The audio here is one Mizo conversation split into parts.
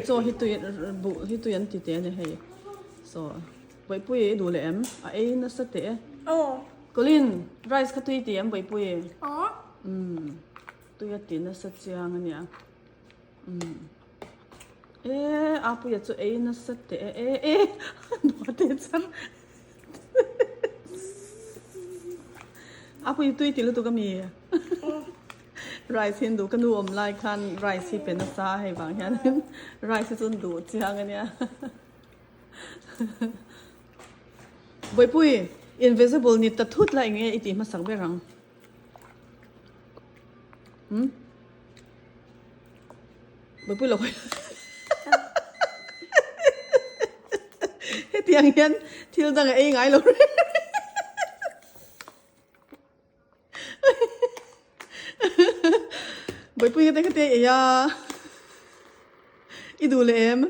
Chaw hi tui buh hi tui an ti teh a ni hei. Saw Bawihpui i duh leh em? A ei nasa teh e. Colin, rice kha tui ti em Bawihpui? Umm tui a ti nasa chiang a nia. Umm e Apuia chu ei nasa teh e e e nuah teh chang. Apui tui ti lutuk a mi? Rice hi an duh ka nu awm lai khan rice hi pe nasa a hei vang hianin rice hi chu an duh chiang a nia. Bawihpui invisible ni ta thut la eng nge i tih hmasak ber ang? Umm Bawihpui lo hawi hetiang hian thil dang a ei ngai lo reng reng. Bawihpui te khate ei a i duh leh em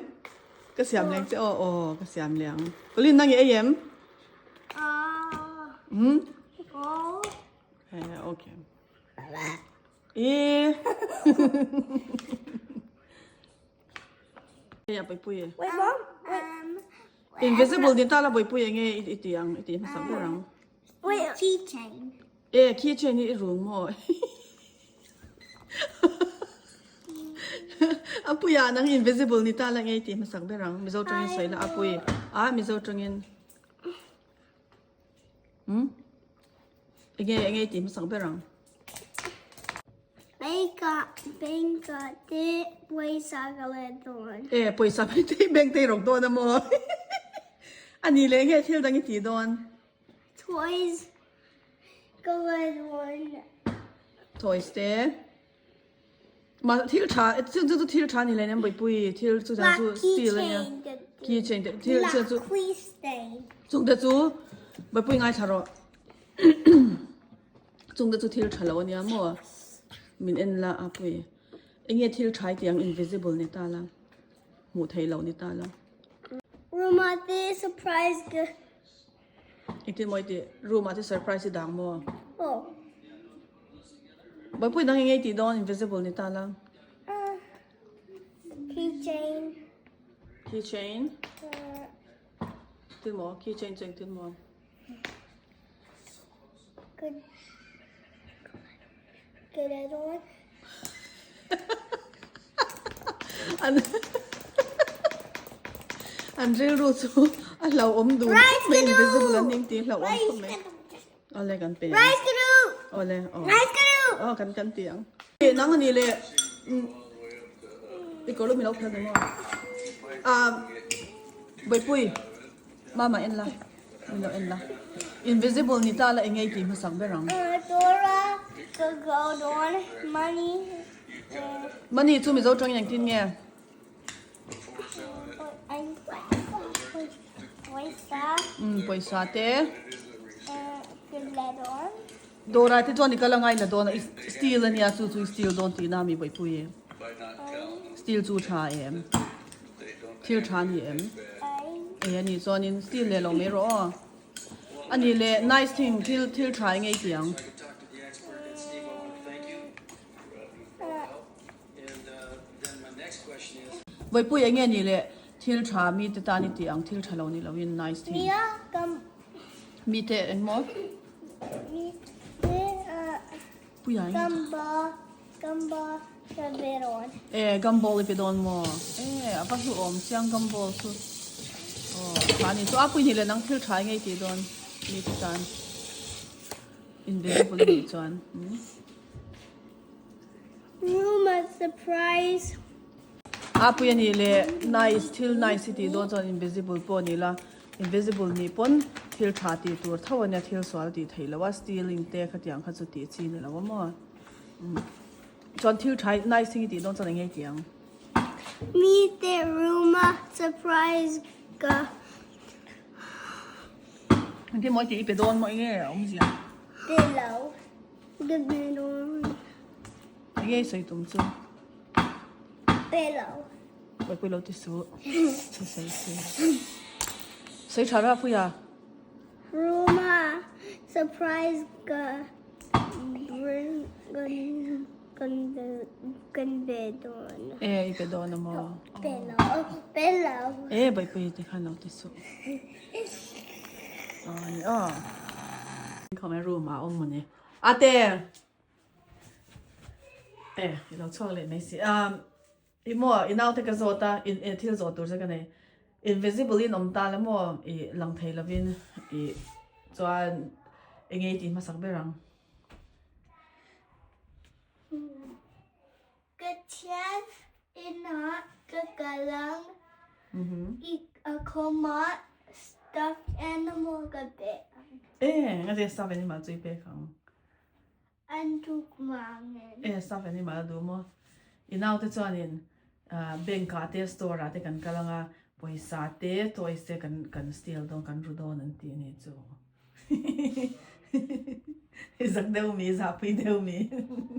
ka siam leng che aw aw ka siam leh ang Pauline nang i ei em hmm okay i Hei a Bawihpui e. Wait mom wait Invisible ni ta la Bawihpui enge i ti ang i ti hmasak ber ang. Wait keychain. E keychain hi i rung maw? Apuia nang invisible ni ta la nge i ti hmasak ber ang Mizo tawngin sawi la Apui a Mizo tawngin Hmm enge enge i ti hmasak ber ang. Bank ah bank ah te pawisa ka let dawn. E pawisa bank te bank te i rawk dawn a maw? A ni leh nge thil dang i tih dawn? Toys ka let dawn. Toys te ma thil tha chu chu chu thil tha ni leh nem Bawihpui thil chu dang chu steel a nia keychain te thil chu chu chung te chu Bawihpui ngaithla rawh. Chung te chu thil tha lo ania maw? Min en la a pui. Enge thil tha i tih ang invisible ni ta la. Hmuh theih loh ni ta la. Room ah te surprise ka. Engtin maw i tih? Room ah te surprise i dang maw? Aw. Bawihpui dang enge i tih dawn invisible ni ta la. Keychain. Keychain. Tin maw? Keychain chu engtin maw? An rilru chu a hlauhawm dun khawp mai invisible an ning tih hlauhawm khawp mai. Awle kan pe ang. Awle aw. Aw kan kan ti ang. Nang ani leh i kawr lu min lo phel ni maw? Ah Bawihpui. Mama en la, min lo en la. Invisible ni ta la eng ei tih hmasak ber ang. Dora ka go dawn money. Money chu Mizo tawngin engtin nge? Pawisa. Umm pawisa te. Dora te chuan i kal angai la dawn a, steel ania chu chu i steal dawn tihna mi Bawihpui. Steel chu tha em? Thil tha a ni em? Ei a nih chuanin steel leh lo mai rawh aw. A nih leh nice thing thil thil tha eng ei tih ang. Vawipui eng nge nih leh thil tha mite tan i tih ang thil tha lo ni loin nice thing. Mite eng maw? Puia eng E gumball i pe dawn maw? E a va hluhawm chiang gumball chu. Aw tha ni chu a pui ni leh nang thil tha ngei tih dawn mi te tan invisible i nih chuan. Room a surprise. A pui a nih leh nice thil nice i tih dawn chuan invisible pawh ni la invisible nih pawn thil tha tih tur tho a nia thil sual tih theih loh a stealing te khatiang kha chu tih chi ni lo a maw. Chuan thil tha nice thing i tih dawn chuan eng nge i tih ang? Mi te room a surprise ka. Engtin maw i tih i pe dawn maw eng nge a awmzia? Pe lo. Ka pe dawn. Eng nge i sawi tum chu? Pe lo. Pawipui lo ti suh. Chu sawi si. Sawi tha ra Puia. Room a surprise ka. Kan be dawn. E, i pe dawn a maw? Pe lo. pe lo. E Bawihpui te khan lo ti suh. Aw ni aw. Khawmai room ah awm mawni. Ate! E i lo chhuak leh mai si. Um i maw i naute ka zawt a in e thil zawh tur che ka nei. Invisible in awm ta la maw i lang thei lovin i chuan enge i tih hmasak ber ang. Ka thian inah ka kal ang i a khawmah stuffed animal ka pe ang. E, nga te stuffed animal chu i pek ang. An tuk vangin. E, stuffed animal a duh maw? I naute chuanin bank ah te store ah te kan kal anga pawisa te toys te kan kan steal dawn kan ru dawn an tih a ni chu. I zak deuh mi, zahpui deuh mi.